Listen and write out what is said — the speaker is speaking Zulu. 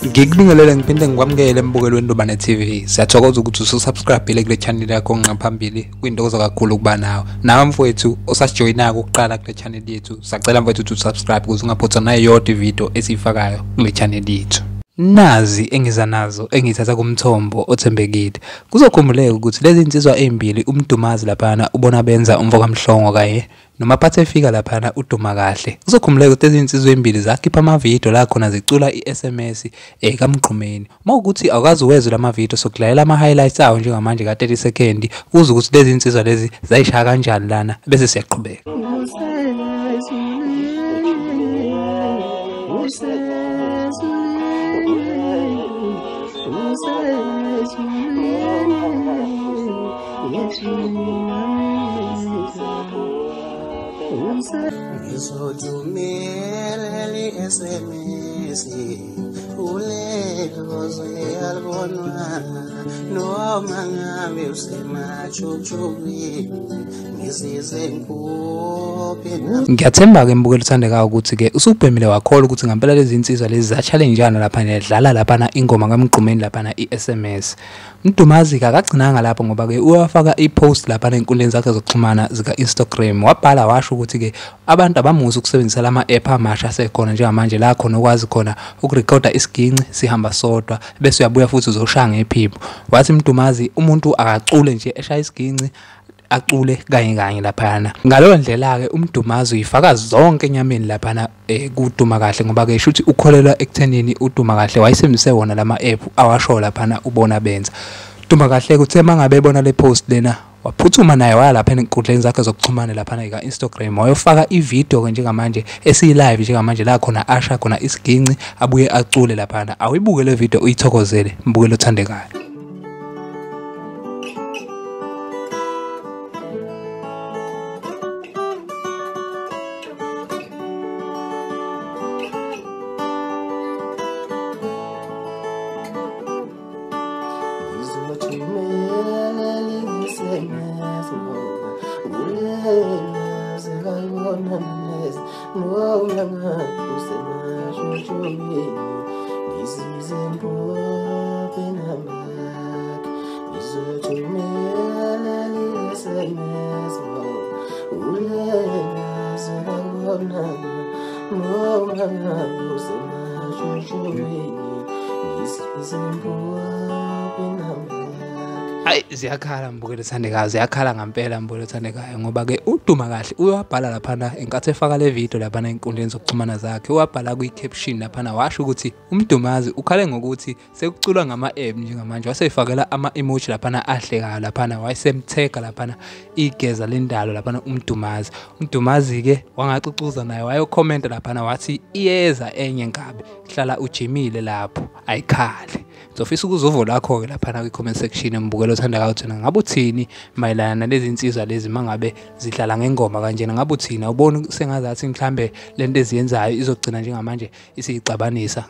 Ngikubingelele ngiphinde ngikwamukele embukelweni Ndubane TV. Siyathokoza ukuthi ususubscribe kule channel yakho ngaphambili. Kuyintokozo kakhulu ukuba nawe. Nawe mfowethu osasijoyinayo ukuqala kule channel yethu, sacela mfowethu ukuthi usubscribe ukuze ungaphothwa nayodwa ivideo esiyifakayo kule channel yethu. Nazi engiza nazo engithatha kumthombo othembekile. Kuzokhumbuleka ukuthi lezi insizwa ezimbili uMdumazi laphana ubona benza umfoka Mhlongo kaye noMaphathe efika laphana uduma kahle. Kuzokhumbuleka ukuthi lezi insizwa ezimbili zakhipha amavidiyo la khona zicula iSMS kaMgqumeni. Uma ukuthi awukazi uwezwe lamavidiyo sokudlalela ama highlights awo njengamanje ka 30 second kuze ukuthi lezi insizwa lezi zayishaya kanjani lana bese siyaqhubeka. Ngiyathemba ke mbukelo othandekayo ukuthi ke usubhemile wakholwa ukuthi ngempela lezi insizwa lezi za-challenge-ana lapha nedlala laphana ingoma kaMgqumeni laphana i-SMS. Mdumazi akagcinanga lapho ngoba ke uyafaka i-post laphana enkundleni zakhe zokuxhumana zika-Instagram, wabhala washo ukuthi ke abantu abamuzi ukusebenzisa lama app amasha asekhona njengamanje la khona okwazi khona ukurekhoda isiginci sihamba sodwa bese uyabuya futhi uzoshaya ngephimbo. Wathi Mdumazi umuntu akacule nje eshaya isiginci acule kanye kanye laphana. Ngaleyo ndlela ke uMdumazi uyifaka zonke enyameni laphana kuduma kahle ngoba ke shuthi ukholelwa ekuthenini uduma kahle wayisebenzise wona lama app awasho laphana ubona benza. Duma kahle kuthe mangabe ebona le post lena waphuthuma naye waya lapha enkundleni zakhe zokuxhumana laphana ka Instagram wayofaka ivideo ke njengamanje esiyi live njengamanje la khona asha khona isiginci abuye acule laphana. Awuyibuke le video uyithokozele mbukelo othandekayo. Hayi ziyakhala mbukelo othandekayo, ziyakhala ngempela mbukelo othandekayo ngoba ke uduma kahle uyabhala laphana enkathi efaka le video laphana enkundleni zokuxhumana zakhe, uyabhala kwi-caption laphana washo ukuthi uMdumazi ukhale ngokuthi sekuculwa ngama-app njengamanje, waseyifakela ama-emoji laphana ahlekayo laphana, wayesemthega laphana igeza lendalo laphana uMdumazi. UMdumazi ke wangacucuza naye wayokhomenta laphana wathi iyeza enye ngabe hlala ujimile lapho ayikhale. Ngizofisa ukuza uvo lakho ke laphana kwi-comment section mbukelo othandekayo thina ngabe uthini mayelana nalezi insizwa lezi mangabe zidlala ngengoma kanjena, ngabe uthini awuboni sengazathi mhlambe lento eziyenzayo izogcina njengamanje isiyixabanisa.